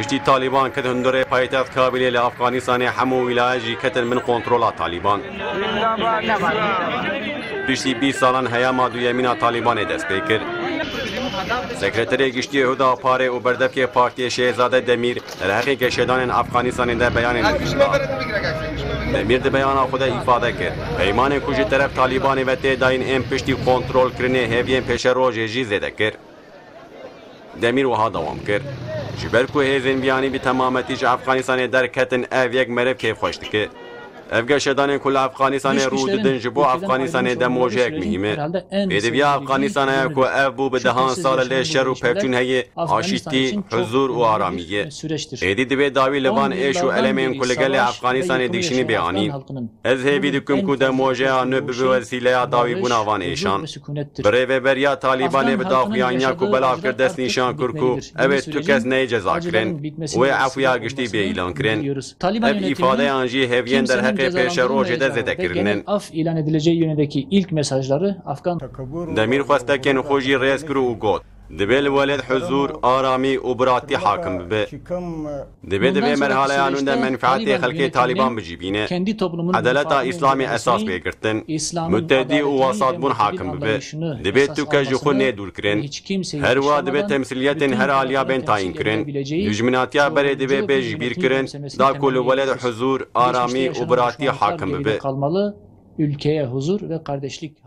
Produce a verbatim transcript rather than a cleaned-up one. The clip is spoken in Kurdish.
Piştî Talîban ket hundirê paytext Kabîlê li Afxanistanê, hemû wîlayet jî ketin bin kontrola Talîban. Piştî bîst salan heyama duyemîn a Talîbanê dest pê kir. Sekreterê Giştî Huda Parê û berdevkê Partiyê Şehzade Demîr derheqê geşedanên Afxanistanê de beyanên wî da. Demîr di beyana xwe de îfade kir, peymanên ku ji teref Talîbanê ve tê dayîn ên piştî kontrolkirinê hêviyên pêşerojê jî zêde kir. Demîr wiha dewam kir, ji ber ku hêzên biyanî bi temametî ji Afxanistanê derketin, ev yek meriv kêfxweş dike. Ev geşedanên ku li Afxanistanê rû didin ji bo Afxanistanê demojeyek muhîm e. Pêdiviya Afxanistanê ye ku ev bû bi dehan sal e lê şer û pevçûn heye, aşîtî, huzûr û aramî ye. Êdî divê dawî li van êş û elemên ku li gelê Afxanistanê dikişînî bê anîn. Ez hêvî dikim ku demojeya nû bibe wesîleya dawîbûna van êşan. Bi rêveberiya Talîbanê bi daxuyaniya ku belav kir dest nîşan kir ku ew ê tu kes neyê cezakirin û ê efûya giştî bê îlankirin. Ev îfadeyan jî hêviyên derheqê pêşerojê de zêde kirinin. Af ilan edileceği yönündeki ilk mesajları Afgan Demîr xwestekên xwe jî rêz kir û got, divê li welêt huzûr, aramî û biratî hakim bibe. Divê di vê merhaleya nû de menfeetê xelkê Talîban bi cî bîne. Edaleta Îslamê esas bê girtin. Mutedî û wesatbûn hakim bibe. Divê tu kes ji xwe nê dûr kirin. Her wiha divê temsiliyetên her aliya bên tayîn kirin. Dijminatiya berê divê bê ji bîr kirin, da ku li welêt huzûr, aramî û biratî hakim bibe. Kalmalı, ülkeye huzur ve kardeşlik